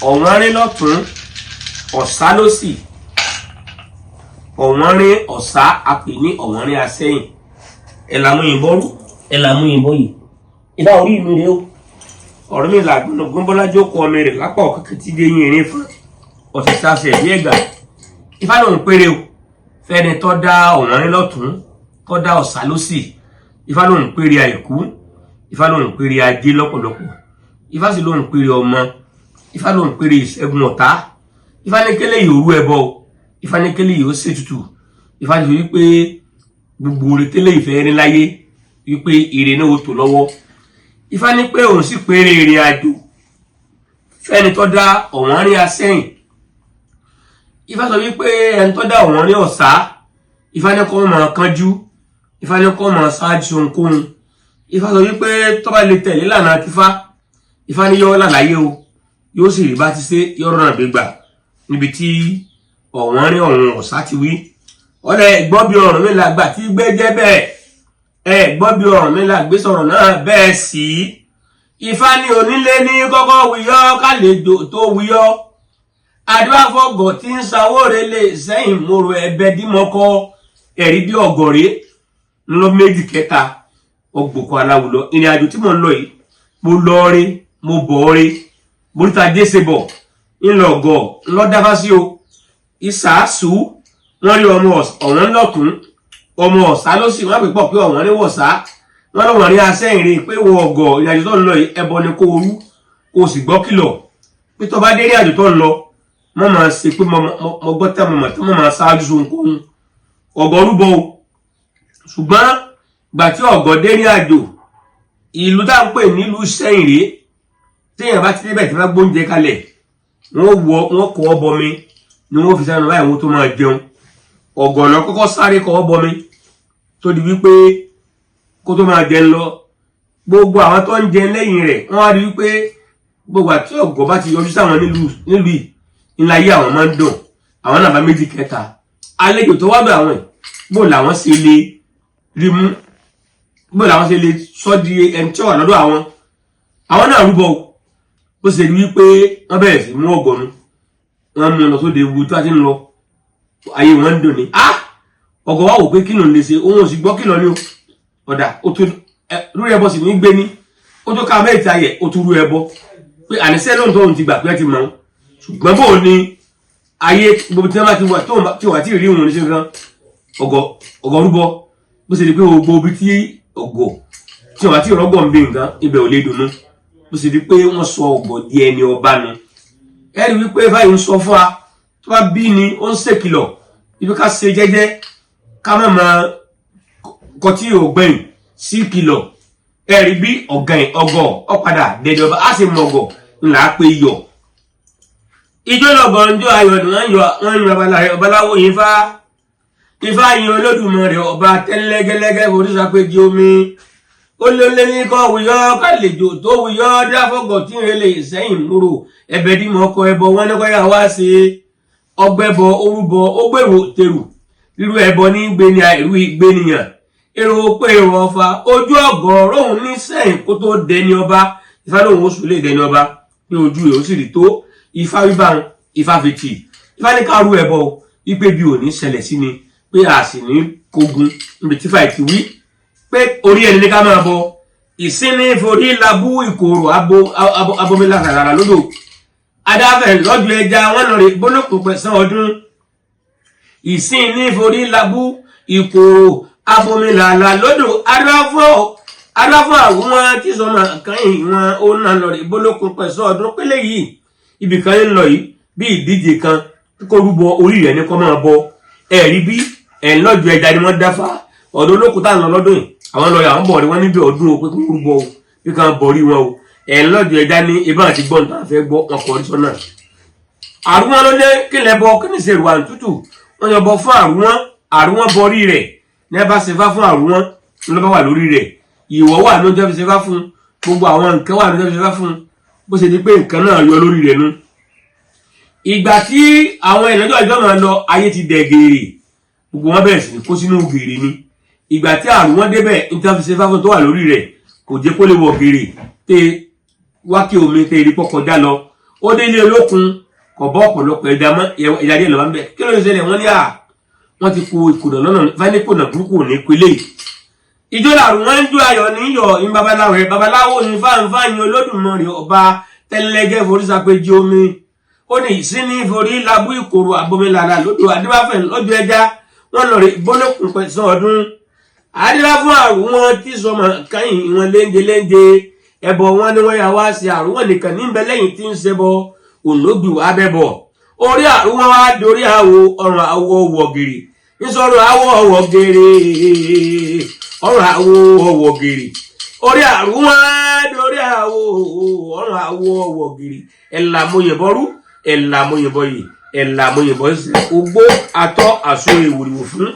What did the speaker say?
Ọ̀wọ́nrín lọ́tún, ọ̀sá lósì. Ọ̀wọ́nrín ọ̀sá a pè ní ọ̀wọ́nrín asẹ́yìn. Ẹ̀làmúyìnbọ́rú, ẹ̀làmúyìnbọ́ yìí ìdá orí mi rèé o. Ọ̀rọ̀ mi làgbọ̀nà gbọ́nbọ́lá jókòó ọmọ rẹ̀ lápá ọ̀kẹ́kẹ́ tí dé yín erin fún ọ̀sẹ̀ sáṣẹ̀ bí ẹ̀gà. Ifá lòun péré o fẹ́ni tó dá ọ̀wọ́nrín lọ́tún, tó dá ọ̀sá lósì. Ifá lòun péré àìkú. Ifá lòun péré ajé lọ́pọ̀lọpọ̀. Ifá sì lòun péré ọmọ. Ifá lòun péré ìṣẹ́gun ọ̀tá. Ifá ní kélé yìí ó rú ẹbọ o. Ifá ní kélé yìí ó ṣètùtù. Ifá ti fi wípé gbogbo oore tẹ́lẹ̀ ìfẹ́ ní láyé, wípé ire náà ó tó lọ́wọ́. Ifá ní pé òun sì péré ìrìn àjò fẹ́ni tó dá ọ̀wọ́nrín asẹ́yìn. Ifá sọ wípé ẹni tó dá ọ̀wọ́nrín ọ̀sá, Ifá ní kó máa kánjú. Ifá ní kó máa ṣáájú ohunkóhun. Ifá sọ wípé tó bá lè tẹ̀lé lànà tífá, Ifá ní yọ́ lálàyé o, yóò sì rí bá ti ṣe yọ́rọ̀ náà gbégbà níbi tí ọ̀wọ́nrín ọ̀hún ọ̀sá ti wí. Ọ̀rẹ́ gbọ́ bí ọ̀rùn mi làgbà tí gbé jẹ́ bẹ́ẹ̀. Ẹ gbọ́ bí ọ̀rùn mi làgbé sọ̀rọ̀ náà bẹ́ẹ̀ sí. Ifá ní onílé ní kọ́kọ́ wíyọ́ kálejò tó wíyọ́. Adúláfọ̀gọ̀ tí ń sanwó relé sẹ́yìn mòrò ẹ̀bẹ̀ dímọ́kọ́ ẹ̀rí bí ọ̀gọ̀rẹ́ ńlọ méjì kẹta ọgbòkọ aláwùlọ. Ìrìn àjò tí mò ń lọ yìí, mo lọ rí, mo bọ̀ rí, mo ríta jẹ́sẹ̀ bọ̀ ńlọgọ̀ ńlọdáfá sí o. Ìsàásù wọ́n rí ọmọ ọ̀wọ́n lọ́tún, ọmọ ọ̀sá ló sì wọ́n pè pọ̀ pé ọ̀wọ́n ní wọ̀sá. Wọ́n lọ́wọ́n rí asẹ́yìn pé wọ ọ̀gọ̀ ìrìn àjò tó ń lọ yìí, ẹbọ ni kó orú kó o sì gbọ́ kìlọ̀ pé tó bá dé ní àjò tó ń lọ, mọ́ máa ṣe pé mo gbọ́ tẹ́ mo mọ̀ tó mọ́ máa ṣáájú ohunkóhun. Ọ̀gọ̀ rúbọ o. Ṣùgbọ́n gbà tí ọ̀gọ̀ dé ní àjò, ìlú tá à ń pè nílùú Sẹ́yìn rèé. Téèyàn bá ti débẹ̀, tí wọ́n gbóúnjẹ kalẹ̀, wọ́n wọ wọ́n kọ́ ọ bọmi ni wọ́n fi sẹ́nu báyìí, wọ́n tó máa jẹun. Ọ̀gọ̀nà kọ́kọ́ sáré kọ́ ọ bọmi tó di wípé kó tó máa jẹun lọ. Gbogbo àwọn tó ń jẹun lẹ́yìn rẹ̀, wọ́n á rí wípé gbogbo àti ọ̀gọ̀ bá ti yọjú sáwọn nílùú yìí ńlá yé, àwọn máa ń dùn. Àwọn náà bá méjì kẹta àlejò tó wá bẹ̀, àwọn ẹ̀ bó làwọn ṣe lè rí mú, bó làwọn ṣe lè sọ di ẹni tí ó wà lọ́dọ̀ àwọn. Àwọn náà rúbọ o. Bó ṣe rí wípé wọ́n bẹ̀rẹ̀ sí mú ọ̀gọ̀nu, wọ́n mú un lọ sóde ewu tó a ti ń lọ, ayé wọn ń dùn ní. Ah, ọ̀gọ̀ wa wò pé kí ló ń lè ṣe, òun ò sì gbọ́ kìlọ̀ ni o. Ọ̀dà ó tún lórí ẹbọ sì ní gbé ní ó tó ká mẹ́ta yẹ, ó tún rú ẹbọ pé àníṣe lóhun tóun ti gbà pé ẹ ti mọ̀ ọ́n. Ṣùgbọ́n bó ní ayé gbogbo tí wọ́n bá ti wà tí wọ́n ti rí òun ní ṣe kan ọ̀gọ̀ ọ̀gọ̀ rúbọ. Bó ṣe di pé gbogbo ibi tí ọ̀gọ̀ tí wọ́n ti rọ́gọ̀ ń bí nǹkan ibẹ̀ ò lè dùnú. Bó ṣe di pé wọ́n sọ ọ̀gọ̀ di ẹni ọba nu. Ẹ rí wípé báyìí ń sọ fún wa tó bá bí ni ó ń ṣèkìlọ̀ ibi ká ṣe jẹ́jẹ́, ká má máa kọtí ògbẹ́yìn sí ìkìlọ̀. Ẹ rí bí ọ̀gàn ọgọ̀ ọ̀padà dẹ̀dẹ̀ ọba á sì mọ̀ ọgọ̀ ńlá pé iyọ̀ ijó lọ́gọ̀ ń jó ayọ̀ ni wọ́n yọ, wọ́n yan babaláwo yín fá. Ifá yin Olódùmarè ọba tẹ́lẹ́gẹ́lẹ́gẹ́ forísàpéjì omi. Ó lé ní kọ́ wuyọ́ kálejò tó wuyọ́ dáfọ́gọ̀ tí ń relé sẹ́yìn múrò ẹ̀bẹ̀ dìmọ̀ ọkọ̀ ẹbọ wọn ní kọ́yà wá sí ọgbẹ́bọ orúbọ ó gbèrò tèrù rírú ẹbọ ní gbéni àìrú ìgbéniyàn èrò pé èrò ọfà ojú ọgọ róhùn ní sẹ́yìn kó tó dẹni ọba. Ifá lóhùn oṣù lè dẹni ọba pé ojú rẹ̀ ó sì rí tó. Ifá wíbá ifá fi tì. Ifá ní ká rú ẹbọ wípé bí ò ní ṣẹlẹ̀ sí ni pé a sì ní kógun níbi tí fàì ti wí pé orí ẹni ní ká máa bọ ìsinmi forí labú ìkòrò abo abomila kàràrà lódò adáfẹ́ lọ́jọ́ ẹja wọn lọ rè bólókùn pẹ̀sán ọdún. Ìsinmi forí labú ìkòrò abomilàlà lódò adáfọ́ adáfọ́ àwọn tí sọmọ kan ìwọn ó náà lọ rè bólókùn pẹ̀sán ọdún pélé yìí. Ibì kan ń lọ yìí bí ìdíje kan kó rúbọ orí rẹ̀ ní kó máa bọ. Ẹ̀rí bí ẹ̀ ń lọ́jọ́ ẹja ni wọ́n dáfá ọ̀dọ̀ olókùn tá à ń lọ lọ́dún yìí. Àwọn lọ́ọ̀yà àwọn bọ̀ rí wọ́n níbi ọdún o pé kó rúbọ o, bí kan bọ̀rí wọn o. Ẹ̀ ń lọ́jọ́ ẹja ní ibà àti gbọ́n tá à fẹ́ gbọ́ wọn kọ̀ rí sọ́nà. Àrùn wọn ló lé kílẹ̀ bọ kí ní ṣèrò àǹtútù wọn yọ bọ fún àrùn wọn. Àrùn wọn bọrí rẹ̀ ní ẹ bá ṣe fá fún àrùn wọn ló bá wà lórí rẹ̀. Ìwọ wà ló jẹ́ fi ṣe fá fún gbogbo àwọn nǹkan wà ló jẹ́ fi ṣe fá fún. Bó ṣe di pé nǹkan náà yọ lórí rẹ̀ nu. Ìgbà tí àwọn ìlọ́jọ́ ìjọ máa lọ, ayé ti dẹ̀ gèrè, gbogbo wọn bẹ̀rẹ̀ sí ní kó sínú gèrè ni. Ìgbà tí àrùn wọn débẹ̀, níta fi ṣe fáfún tó wà lórí rẹ̀ kò jẹ́ kó lè wọ gèrè tẹ wákì omi tẹ erí pọ́kọjá lọ. Ó délé olókun, kò bọ́ ọ̀pọ̀lọpọ̀ ẹja mọ́, ẹja díẹ̀ lọ́wọ́ ń bẹ̀. Kí ló ń ṣẹlẹ̀? Wọ́n ní à wọ́n ti kó ìkùnà lọ́nà fáníkùnà burúkú ò ní pélé ìjọ làrùn wọn ń jó ayọ̀ níyọ̀ ní babaláwo ẹ̀ babaláwo ní fáńfáń Olódùmarè ọba tẹ́lẹ́gẹ́ forísàpéjì omi. Ó ní ìsíní forí labú ìkòrò abomilàlà lódò adébáfẹ́ lọ́jọ́ ẹja wọn lọ rí bólókun pẹ̀sán ọdún àdílá fún àrùn wọn tí sọmọ káyìn wọn léńjẹ léńjẹ ẹbọ wọn ni wọn yà wá sí àrùn wọn nìkan níbẹ̀ lẹ́yìn tí ń ṣẹbọ ònógbì wà bẹbọ orí àrùn wọn wá dorí àwọ ọrùn àwọ wọgìrì nsọrọ àwọ wọgìrì ọrùn àwọ wọgìrì orí àrùn wọn dorí àwọ ọrùn àwọ wọgìrì. Ẹ̀là mo yìnbọn rú, ẹ̀là mo yìnbọn yìí, ẹ̀là mo yìnbọn sí ogbó atọ́ àṣọ ìwòrìwò fún.